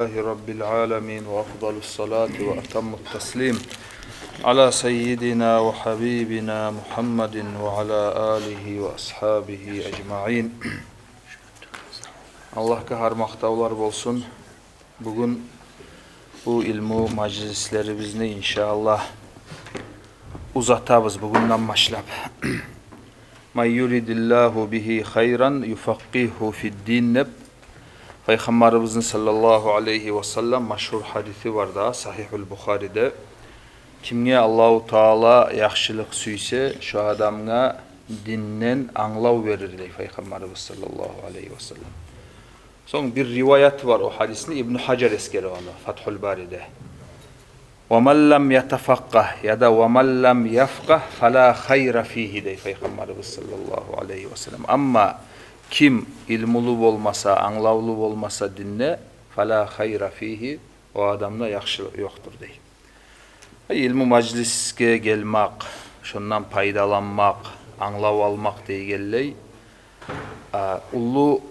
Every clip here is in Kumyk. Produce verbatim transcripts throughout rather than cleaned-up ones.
لله رب العالمين، وأفضل الصلاة وأتم التسليم على سيدنا وحبيبنا محمد وعلى آله وأصحابه أجمعين. Аллагьгъа гьар макътавлар болсун. Бугюн бу илму мажлислерибизни, иншааллагь, узатабыз бугюнден башлап. «من يرد الله به خيرا يفقهه في الدين» деп, Пайхаммарыбызны саллаллагьу алайгьи ва саллам машгьур гьадиси бар да, Сагьигьул Бухариде: «Кимге Аллагьу Таала яхшылыкъ сюйсе, шо адамгъа динден англав берир», — дей Пайхаммарыбыз саллаллагьу алайгьи ва саллам. Сонг бир риваяты бар о гьадисни, Ибну Гьажар эсгере ону Фатгьул Бариде. «ومن لم يتفقه» яда «ومن لم يفقه فلا خير فيه» дей Пайхаммарыбыз саллаллагьу алайгьи ва саллам. Амма ким илмулу болмаса, англавлу болмаса динде, «فلا خير فيه», о адамда яхшылыкъ ёкъдур дей. Илму мажлисге гелмек, шондан пайдаланмакъ, англав алмакъ дегенлей, а, уллу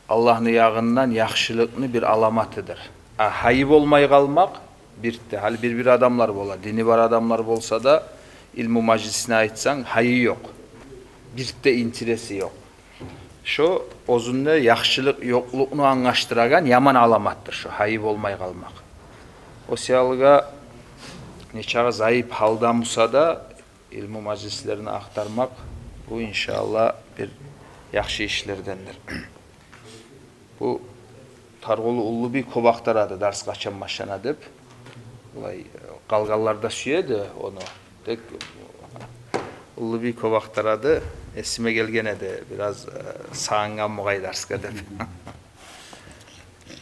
Аллагьны ягъындан яхшылыкъны бир аламатыдыр. А гьайы болмай къалмакъ бирт де. Гьали бир-бир адамлар бола, дини бар адамлар болса да, илму мажлисине айтсанг, гьайы ёкъ. Бирт де интереси ёкъ. Шо оьзюнде яхшылыкъ ёкълукъну англашдырагъан яман аламатдыр шо, гьайы болмай къалмакъ. О саялгъа нечакъы зайып гьалда буса да, илму мажлислерин ахтармакъ, бу, иншааллагь, бир яхшы ишлердендир. Бу Таргъулу Уллубий кёп ахтарады, дарс къачан башлана деп. Булай, э, къалгъанлар да сюеди ону. Тек Уллубий кёп ахтарады, эсиме гелген эди, бираз, э, сагъынгъан бугъай дарсгъа деп.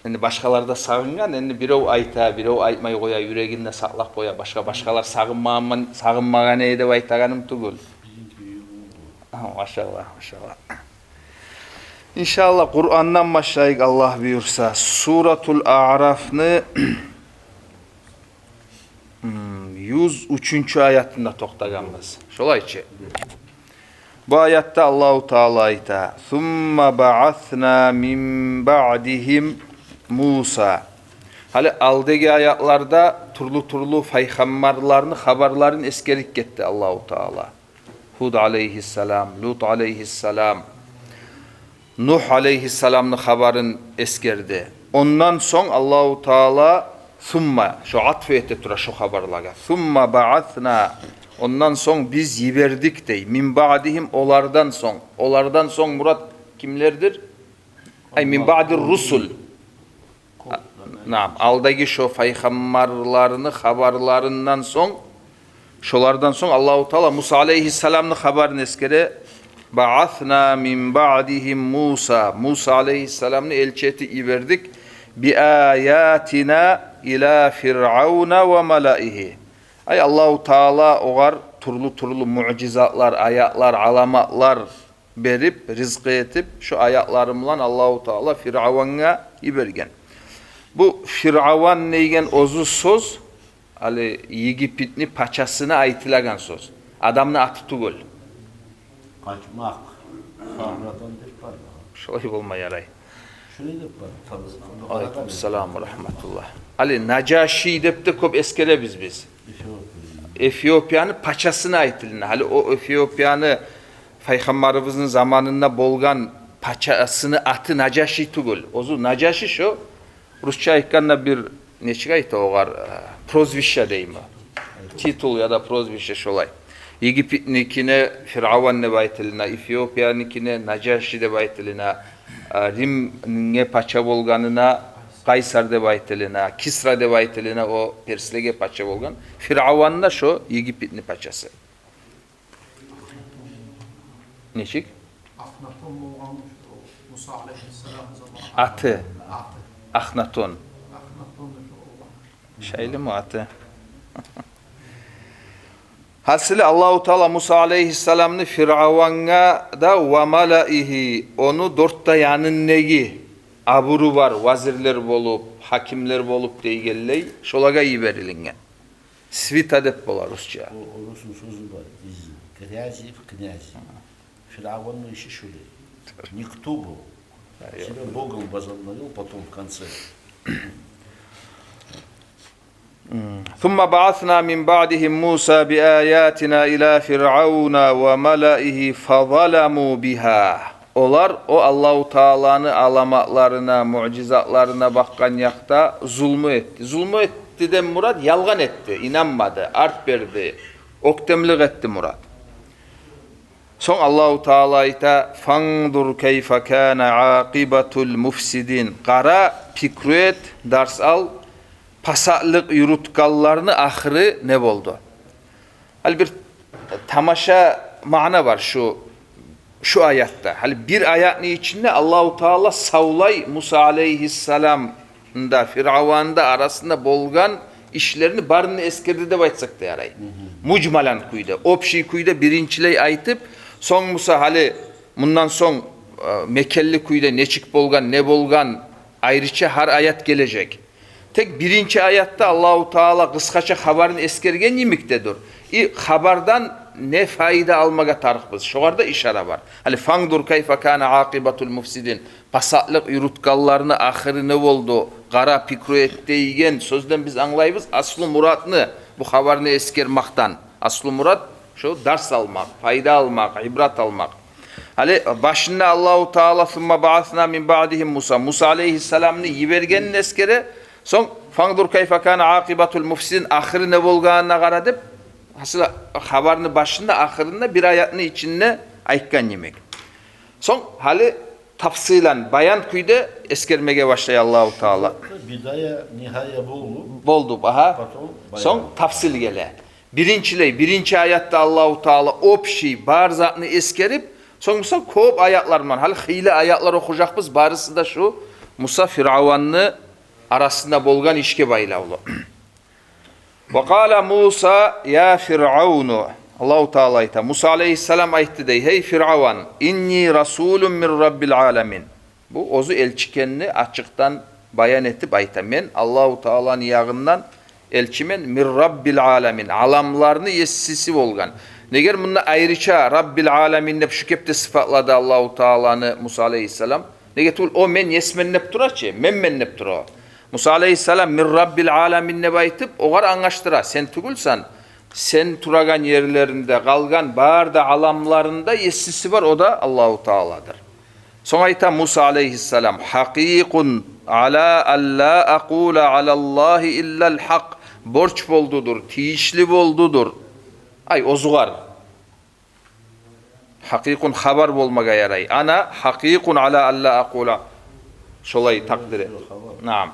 Энди башгъалар да сагъынгъан, энди бирев айта, бирев айтмай къоя, юрегинде сакълап къоя. Башгъа, башгъалар сагъынмагъан, сагъынмагъан эди деп айтагъаным тюгюл. Гьа, машаллагь, машаллагь. Иншааллагь, Къурандан башлайыкъ, Аллагь буюрса. Суратул Аърафны, м, юз уьчюнчю аятында токътагъанбыз. Шолай чы. Бу аятда Аллагьу Таала айта: «ثم بعثنا من بعدهم موسى». Гьали алдагъы аятларда тюрлю-тюрлю пайхаммарланы хабарларын эсгерип гетди Аллагьу Таала. Гьуд алайгьиссалам, Лут алайгьиссалам, Нугь алайгьиссаламны хабарын эсгерди. Ондан сонг Аллагьу Таала сумма, шо атф эте тура шо хабарлагъа. «ثم بعثنا», ондан сонг биз йибердик дей. «من بعدهم», олардан сонг. Олардан сонг мурат кимлердир? Ай, «من بعد الرسل». Наам, алдагъы шо пайхаммарланы хабарларындан сонг, шолардан сонг Аллагьу Таала Муса алайгьиссаламны хабарын эсгере. «بعثنا من بعدهم موسى», Муса алайгьиссаламны элчи этип йибердик. «بآياتنا إلى فرعون وملئه». Ай, Аллагьу Таала огъар тюрлю-тюрлю муъжизатлар, аятлар, аламатлар берип, ризкъы этип, шо аятлары булан Аллагьу Таала Фиръавангъа йиберген. Бу Фиръаван деген оьзю сёз, гьали Египетни пачасына айтылагъан сёз. Адамны аты тюгюл. Къачмакъ. Сабратан деп бар да. Шолай болма ярай. Шолай деп бар. Алейкум салам ва рахматуллагь. Гьали Нажаши деп де кёп эсгеребиз биз. Эфиопия. Эфиопияны пачасына айтылына. Гьали о Эфиопияны Пайхаммарыбызны заманында болгъан пачасыны аты Нажаши тюгюл. Оьзю Нажаши шо, русча айтгъанда, бир, нечик айта огъар, э, прозвище дейми? Титул яда прозвище шолай. Египетникине Фиръаван деп айтылына, Эфиопияникине Нажаши деп айтылына, э, Римге пача болгъанына Къайсар деп айтылына, Кисра деп айтылына, о перслеге пача болгъан. Фиръаван да шо Египетни пачасы. Нечик? Ахнатон болгъан Муса алейгьиссалам заманы. Аты. Аты. Ахнатон. Ахнатон да шо болгъан. Шайлиму аты? Гьасили, Аллагьу Таала Муса алейгьиссаламны Фиръавангъа да, «ва малаигьи», ону дёрт де янындагъы абуру бар вазирлер болуп, гьакимлер болуп дегенлей, шолагъа йиберилинген. Свита деп бола русча. О, о русну сёзю бар. Из грязи в князи. Фиръаванны иши шолай. Никто был. Себя богом возомнил потом в конце. Сумма баасна мин баъдигьим Муса би аятина ила фиръавна ва малаигьи фазаламу бигьа. Олар о Аллагьу Тааланы аламатларына, муъжизатларына бакъгъан якъда зулму этди. Зулму этдиден мурат ялгъан этди, инанмады, арт берди, оьктемлик этди мурат. Сонг Аллагьу Таала айта: «Фанзур кайфа кана акъибатул муфсидин». Къара, пикру эт, дарс ал, пасатлыкъ юрютгенлени ахыры не болду? Гьали бир тамаша маъна бар шу, шу аятда. Гьали бир аятны ичинде Аллагьу Таала савлай Муса алейгьиссаламны да, Фиръаванны да арасында болгъан ишлени барын эсгерди деп айтсакъ да ярай. Мгьм. Мужмалан кюйде, общий кюйде биринчилей айтып, сонг Муса гьали мундан сонг, э, мекенли кюйде нечик болгъан, не болгъан, айрыча гьар аят гележек. Тек биринчи аятда Аллагьу Таала къысгъача хабарын эсгерген йимик де дюр. И хабардан не пайда алмагъа тарыкъбыз? Шогъар да ишара бар. Гьали «Фанзур кайфа кана акъибатул муфсидин». Пасатлыкъ юрютгенлени ахыры не болду? Къара, пикру эт деген сёзден биз англайбыз аслу муратны, бу хабарны эсгермекден. Аслу мурат шо дарс алмакъ, пайда алмакъ, ибрат алмакъ. Гьали башында Аллагьу Таала «Сумма баасна мин баъдигьим Муса», Муса алейгьиссаламны йибергенин эсгере, сонг «Фанзур кайфа кана акъибатул муфсидин», ахыры не болгъанына къара деп, гьасили хабарны башында, ахырында бир аятны ичинде айтгъан йимик. Сонг гьали тафсилан, баян кюйде эсгермеге башлай Аллагьу Таала. Бидая, нигьая болду. Болду, агьа. Потом баян. Сонг тафсил геле. Биринчилей, биринчи аятда Аллагьу Таала общий бар затны эсгерип, сонг буса кёп аятлар булан, гьали хыйлы аятлар охужакъбыз, барысы да шу Муса Фиръаванны арасында болгъан ишге байлавлу. «Ва къала Муса я Фиръавну». Аллагьу Таала айта, Муса алейгьиссалам айтды дей: «Гьей Фиръаван, инни расулун мин Раббил аламин». Бу оьзю элчи экенни ачыкъдан баян этип айта. «Мен Аллагьу Тааланы ягъындан элчимен, мин Раббил аламин, аламланы есиси болгъан». Неге мунда айрыча Раббил аламин деп шу кепде сыпатлады Аллагьу Тааланы Муса алейгьиссалам? Неге тюгюл, о мен есмен деп тура чы, менмен деп тура о. Муса алейгьиссалам мин Раббил аламин деп айтып, огъар англашдыра: сен тюгюлсен, сен турагъан ерлеринде, къалгъан бары да аламланы да есиси бар, о да Аллагьу Тааладыр. Сонг айта Муса алейгьиссалам: «Гьакъикъун ала алла акъула алаллагьи иллал гьакъ». Борч болдудур, тийишли болдудур. Ай, оьзюгер. Гьакъикъун хабар болмагъа ярай. Ана гьакъикъун ала алла акъула. Шолай такъдири. Наам.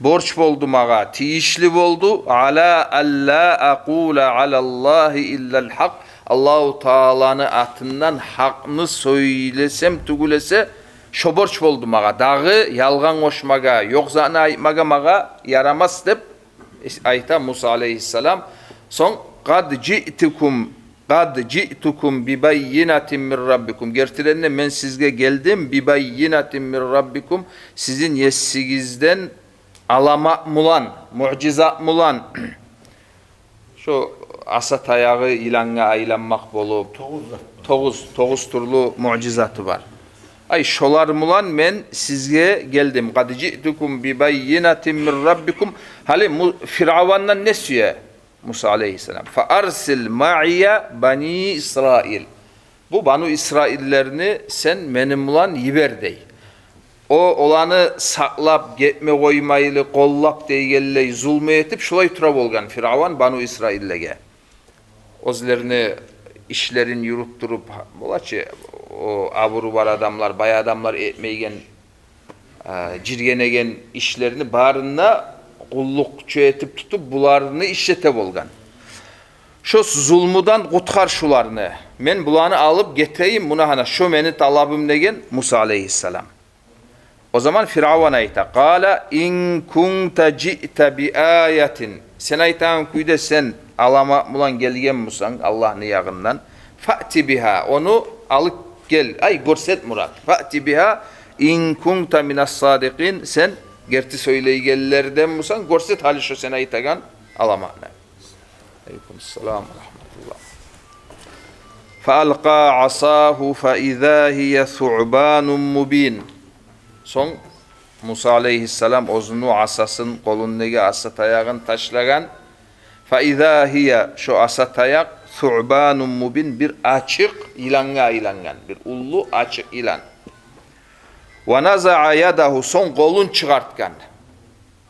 Борч болду магъа, тийишли болду. Ала алла акъула алаллагьи иллал гьакъ. Аллагьу Тааланы атындан гьакъны сёйлесем тюгюл эсе, шо борч болду магъа. Дагъы ялгъан къошмагъа, ёкъ затны айтмагъа магъа ярамас деп айта Муса алейгьиссалам. Сонг: «Къад жиътукум, къад жиътукум би баййинатин мин раббикум». Гертиден де мен сизге гелдим, би баййинатин мин раббикум, сизин есигизден аламат булан, муъжизат булан. Шо аса таягъы йылангъа айланмакъ болуп, тогъуз зат бар. Тогъуз, тогъуз тюрлю муъжизаты бар. Ай, шолар булан мен сизге гелдим. Къад жиътукум би баййинатин мин раббикум. Гьали Му-, Фиръавандан не сюе Муса алейгьиссалам? «Фа арсил маъия бани Исраил». Бу Бану Исраиллени сен мени булан йибер дей. О, оланы сакълап, гетме къоймайлы, къоллап дегенлей, зулму этип, шулай тура болгъан Фиръаван Бану Исраиллеге. Оьзлерини ишлерин юрютдюрюп, бола чы, о абуру бар адамлар, бай адамлар этмейген, а, жиргенеген ишлерини барын да къуллукъчу этип тутуп, буланы ишлете болгъан. Шо зулмудан къутгъар шуланы. Мен буланы алып гетейим, муна гьана шо мени талабым, деген Муса алейгьиссалам. О заман Фиръаван айта: «Къала ин кунта жиъта би аятин». Сен айтагъан кюйде сен аламат булан гелген бусанг Аллагьны ягъындан, «фаъти бигьа», ону алып гел, ай, гёрсет, мурат. «Фаъти бигьа ин кунта минас садикъин», сен герти сёйлейгенлерден бусанг, гёрсет гьали шо сен айтагъан аламатны. Алейкум салам ва рагьматуллагь. «Фа алкъа асагьу фа иза гьия суъбанун мубин». Сонг Муса алейгьиссалам оьзюню асасын, къолундагъы аса таягъын ташлагъан. Фа иза гьия, шо аса таякъ, суъбанун мубин, бир ачыкъ йылангъа айлангъан, бир уллу ачыкъ йылан. Ва назаа ядагьу, сонг къолун чыгъартгъан.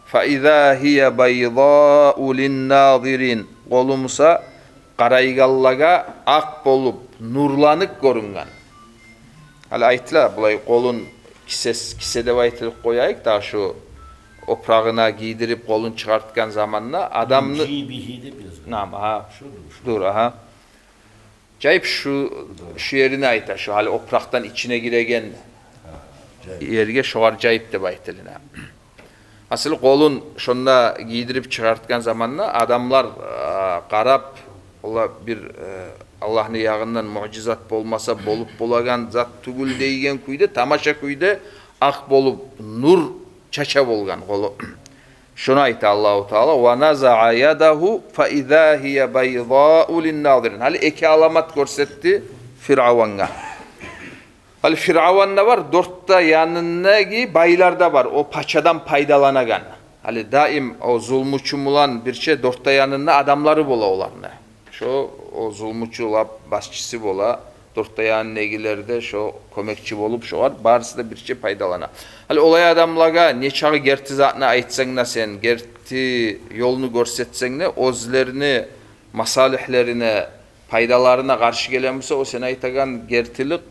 Фа иза гьия байзау линназирин, къолу буса къарайгъанлагъа акъ болуп, нурланып гёрюнген. Гьали айтыла, булай къолун кисес-, кисе деп айтылып къояйыкъ да, шу опурагъына гийдирип къолун чыгъартгъан заманда адамны... Мин жийбигьи деп язгъан. Наам, агьа. Шоду, шо. Дюр, агьа. Жайып шу, шу ерине айта, шу гьали опуракъдан ичине гиреген ерге шогъар жайып деп айтылына. Асылы къолун шонда гийдирип чыгъартгъан заманда адамлар, а, къарап, олар бир, э, Аллагьны ягъындан муъжизат болмаса болуп болагъан зат тюгюл дейген кюйде, тамаша кюйде акъ болуп нур чача болгъан къолу. Шону айта Аллагьу Таала: «Ва назаа ядагьу фа иза гьия байзау линназирин». Гьали эки аламат гёрсетди Фиръавангъа. Гьали Фиръаван да бар, дёрт де янындагъы байлар да бар, о пачадан пайдаланагъан. Гьали даим о зулмучу булан бирче дёрт де янында адамлары бола оланы. Шо о зулмучу лап башчысы бола, дёрт де янындагъылар да шо кёмекчи болуп, шогъар барысы да бирче пайдалана. Гьали олай адамлагъа нечакъы герти затны айтсанг да сен, герти ёлну гёрсетсенг де, оьзлерини масалигьлерине, пайдаларына къаршы геле буса, о сен айтагъан гертилик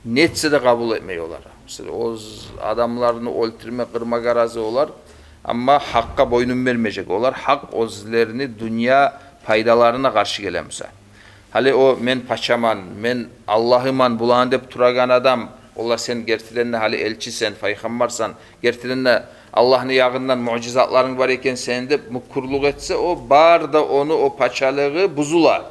нетсе де къабул этмей олар. Мисал, оьз адамларын оьлтюрме, къырмагъа рази олар, амма гьакъгъа бойнун бермежек олар, гьакъ оьзлерини дюнья пайдаларына къаршы геле буса. Гьали о «мен пачаман, мен Аллагьыман» буланы деп турагъан адам, олар сен гертиден де гьали элчисен, пайхаммарсан, гертиден де Аллагьны ягъындан муъжизатларынг бар экен сени деп мюкюрлюк этсе, о бары да ону о пачалыгъы бузула.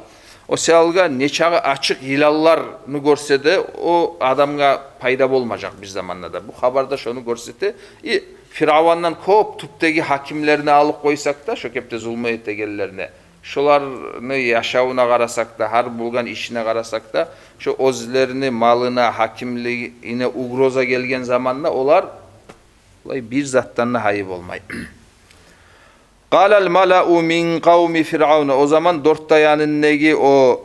О саялгъа нечакъы ачыкъ йыланланы гёрсе де, о адамгъа пайда болмажакъ бир заманда да. Бу хабар да шону гёрсете. И Фиръавандан кёп тюпдеги гьакимлерин алып къойсакъ да, шо кепде зулму этегенлерини, шоланы яшавуна къарасакъ да, гьар болгъан ишине къарасакъ да, шо оьзлерини малына, гьакимлигине угроза гелген заманда олар булай бир затдан да гьайы болмай. Къалал малау мин къавми Фиръавна. О заман дёрт де янындагъы о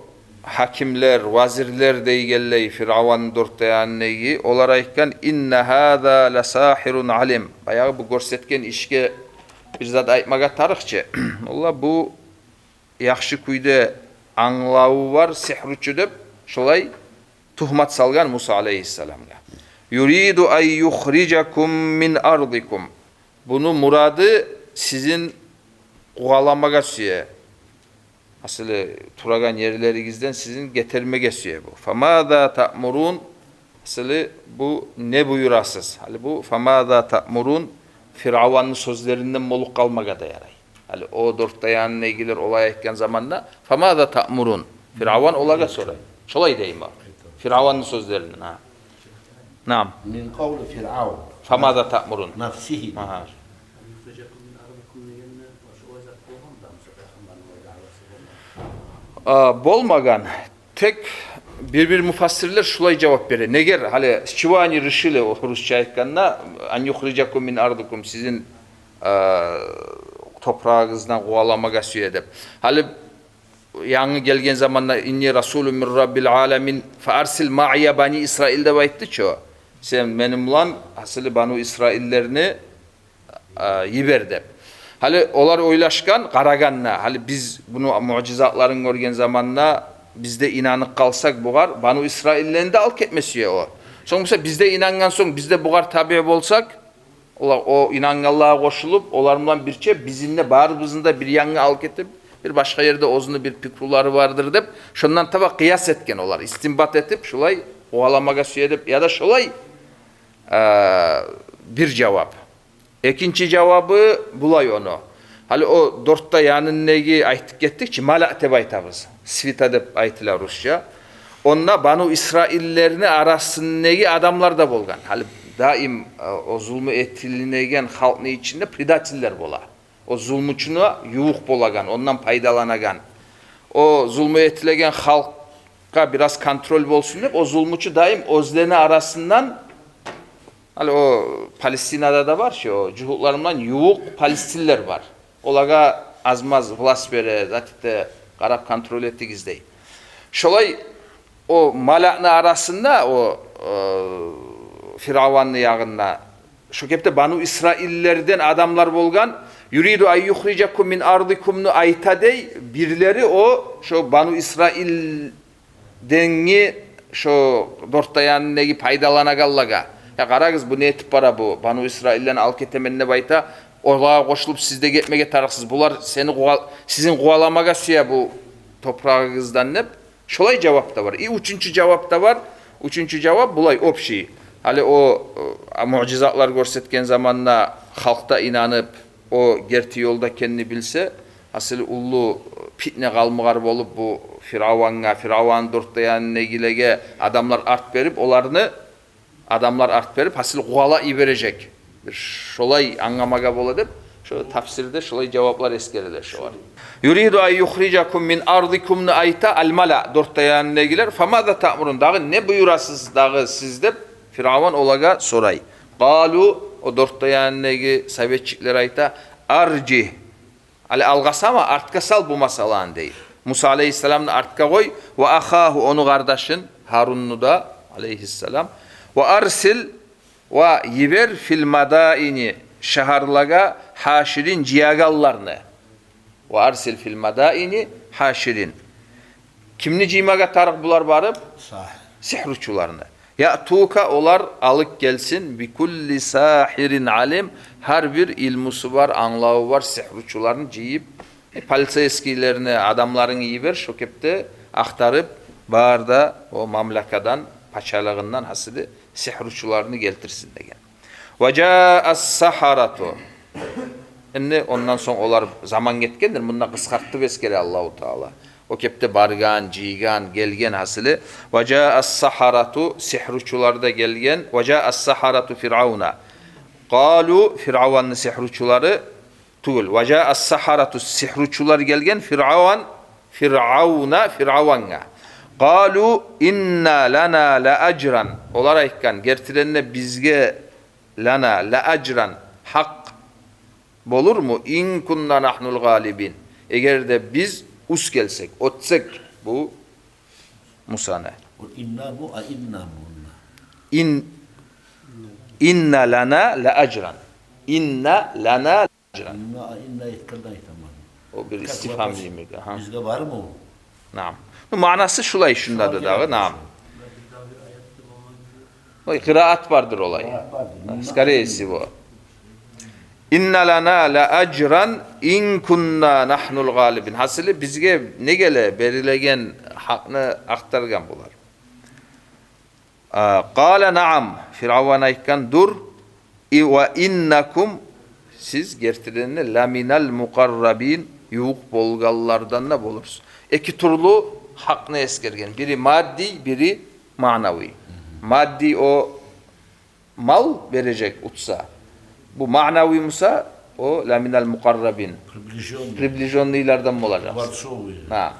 гьакимлер, вазирлер дейгенлей, Фиръаван дёрт де янындагъы, олар айтгъан: «Инна гьаза ласахирун алим». Баягъы бу гёрсетген ишге бир зат айтмагъа тарыкъ чы. Валлагь, бу яхшы кюйде англаву бар сигьручу деп, шолай тугьмат салгъан Муса алейгьиссаламгъа. «Юриду ан юхрижакум мин ардикум». Буну мурады сизин къуваламагъа сюе. Асылы турагъан ерлеригизден сизин гетермеге сюе бу. «Фамаза таъмурун?» Асылы бу не буюрасыз? Гьали бу «фамаза таъмурун» Фиръаванны сёзлеринден болуп къалмагъа да ярай. Гьали о дёрт де янындагъылар олай айтгъан заманда «фамаза таъмурун?» Фиръаван олагъа сорай. Шолай дейми? Фиръаванны сёзлеринден, гьа. Наам. Мин къавли Фиръавн. «Фамаза таъмурун?» Нафсигьи. Агьа. А, болмагъан. Тек бир-бир муфассирлер шулай жавап бере. Негер, гьали, с чего они решили, о, русча айтгъанда, «ан юхрижакум мин ардикум», сизин, а, топурагъыгъыздан къуваламагъа сюе деп. Гьали янгы гелген заманда «инни расулун мин раббил аламин, фа арсил маъия бани Исраил» деп айтды чы о. Сен мени булан асылы Бану Исраиллени а, йибер деп. Гьали олар ойлашгъан, къарагъанда, гьали биз буну муъжизатларын гёрген заманда, биз де инанып къалсакъ бугъар, Бану Исраиллени де алып гетме сюе о. Сонг буса биз де инангъан сонг, биз де бугъар табиъ болсакъ, олар о инангъанлагъа къошулуп, олар булан бирче бизин де, барыбызны да бир янгъа алып гетип, бир башгъа ерде оьзюню бир пикрулары бардыр деп, шондан таба къыяс этген олар, истинбат этип, шулай къуваламагъа сюе деп, яда шолай, а, бир жавап. Экинчи жавабы булай ону. Гьали о дёрт де янындагъы, айтып гетдик чи, маля деп айтабыз. Свита деп айтыла русча. Онда Бану Исраиллени арасындагъы адамлар да болгъан. Гьали даим, э, о зулму этилинеген халкъны ичинде предательлер бола. О зулмучуна ювукъ болагъан, ондан пайдаланагъан. О зулму этилеген халкъгъа бираз контроль болсун деп, о зулмучу даим оьзлени арасындан Гьали о Палестинада да бар чы, о жугьутлар булан ювукъ палестинлер бар. Олагъа аз-маз власть бере, зат эте, къарап контроль этигиз дей. Шолай о маланы арасында, о, э, Фиравунну ягъында шо кепде Бану Исраиллерден адамлар болгъан, «Юриду ан юхрижакум мин ардикумну» айта дей, бирлери о, шо Бану Исраил денги шо дёрт де янындагъы пайдаланагъанлагъа. «Я къарагъыз, бу не этип бара бу? Бану Исраиллени алып гетемен деп айта, олагъа къошулуп сиз де гетмеге тарыкъсыз. Булар сени къува-, сизин къуваламагъа сюе бу топурагъыгъыздан», — деп. Шолай жавап да бар. И уьчюнчю жавап да бар. Уьчюнчю жавап булай, общий. Гьали о, э, муъжизатлар гёрсетген заманда халкъ да инанып, о герти ёлда экенни билсе, гьасили уллу питне къалмагъар болуп бу Фиравунгъа, Фиравунну дёрт де янындагъылагъа адамлар арт берип, оланы, адамлар арт берип, гьасили къувалап йибережек. Бир шолай англамагъа бола деп, шо тафсирде шолай жаваплар эсгериле шолар. «Юриду ан юхрижакум мин ардикумну» айта ал-мала, дёрт де янындагъылар. «Фамаза таъмурун», дагъы не буюрасыз дагъы сиз деп Фиравун олагъа сорай. «Къалу», о дёрт де янындагъы советчиклер айта, «аржигь». Гьали алгъасама, артгъа сал бу масъаланы дей. Муса алейгьиссаламны артгъа къой, «ва ахагьу», ону къардашын Гьарунну да, алейгьиссалам, «ва арсил», ва йибер, «фил мадаини», шагьарлагъа, «хьаширин», жыягъанланы. «Ва арсил фил мадаини хьаширин». Кимни жыймагъа тарыкъ булар барып? Сагьир. Сигьручуланы. «Яътука», олар алып гелсин, «би кулли сагьирин алим», гьар бир илмусу бар, англаву бар сигьручуланы жыйып, э, полицейскийлени, адамларын йибер, шо кепде ахтарып, бары да о мамлакадан, пачалыгъындан гьасили сигьручуланы гелтирсин деген. «Ва жаа ас-сахьарату». Энди ондан сонг олар, заман гетгендир, мунда къысгъартып эсгере Аллагьу Таала. О кепде баргъан, жыйгъан, гелген гьасили. «Ва жаа ас-сахьарату», сигьручулар да гелген. «Ва жаа ас-сахьарату фиръавна». «Къалу», Фиравунну сигьручулары тюгюл. «Ва жаа ас-сахьарату», сигьручулар гелген, Фиравун, Фиравна, Фиравунгъа. «Къалу инна лана ла ажран». Олар айтгъан: «Гертиден де бизге, лана ла ажран, гьакъ болурму, ин кунна нахнул гъалибин, эгер де биз уьст гелсек, оьтсек бу Мусаны». О инна бу, а инна бу, инна. Ин-, инна лана ла ажран. Инна лана ла ажран. Инна, а инна этгенде айтаман. О бир истифгьам деймик, агьа. Бизге бармы о? Наам. Ну, маънасы шулай, шунда да дагъы, наам. Ой, къираат бардыр олай. Къираат бардыр. Скорее всего. «Инна лана ла ажран ин кунна нахнул гъалибин». Гьасили, бизге не геле, берилеген гьакъны ахтаргъан булар. А, къала наам, Фиравун айтгъан: «Дюр, и ва иннакум, сиз гертиден де, ламинал мукъаррабин, ювукъ болгъанлардан да болурсуз». Эки тюрлю гьакъны эсгерген. Бири мадди, бири маънави. Мадди о мал бережек утса. Бу маънави буса, о ламинал мукъаррабин. Приближённый. Приближённыйлардан болажакъ. Дворцовый. Гьа.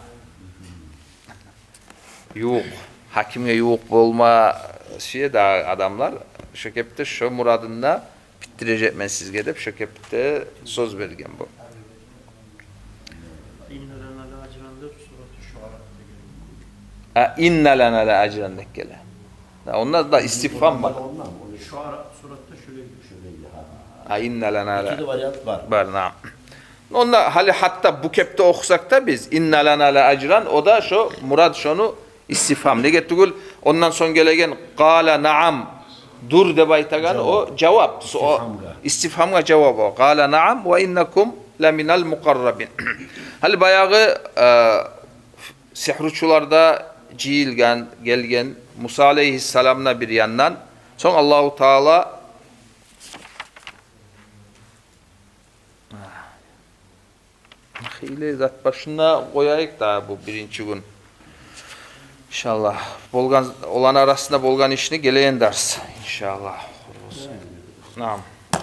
Ювукъ. Гьакимге ювукъ болма сюе дагъы адамлар. Шо кепде шо мурадын да битдирежекмен сизге деп, шо кепде сёз берген бу. Инна лана ла ажран деп сураты Шуара деген. А, инна лана ла ажран деп геле. Да, онда да истифгьам бар. Онда, онда. Шуара суратда шулай, шулай, гьа. А, инна лана ла. Эки де вариант бар. Бар, наам. Онда гьали гьатта бу кепде охусакъ да биз, «Инна лана ла ажран», о да шо, мурат шону истифгьам. Неге тюгюл, ондан сонг гелеген «Къала наам, дюр» деп айтагъан, о жавап. Со-, истифгьамгъа. Истифгьамгъа жавап о. «Къала наам ва иннакум ламинал мукъаррабин». Гьали баягъы, э, сигьручулар да жыйылгъан, гелген, Муса алейгьиссалам да бир яндан. Сонг Аллагьу Таала Хыйлы зат бар, шунда къояйыкъ да бу биринчи гюн. Иншаллагь. Болгъан, оланы арасында болгъан ишни гелеген дарс. Иншаллагь. Наам.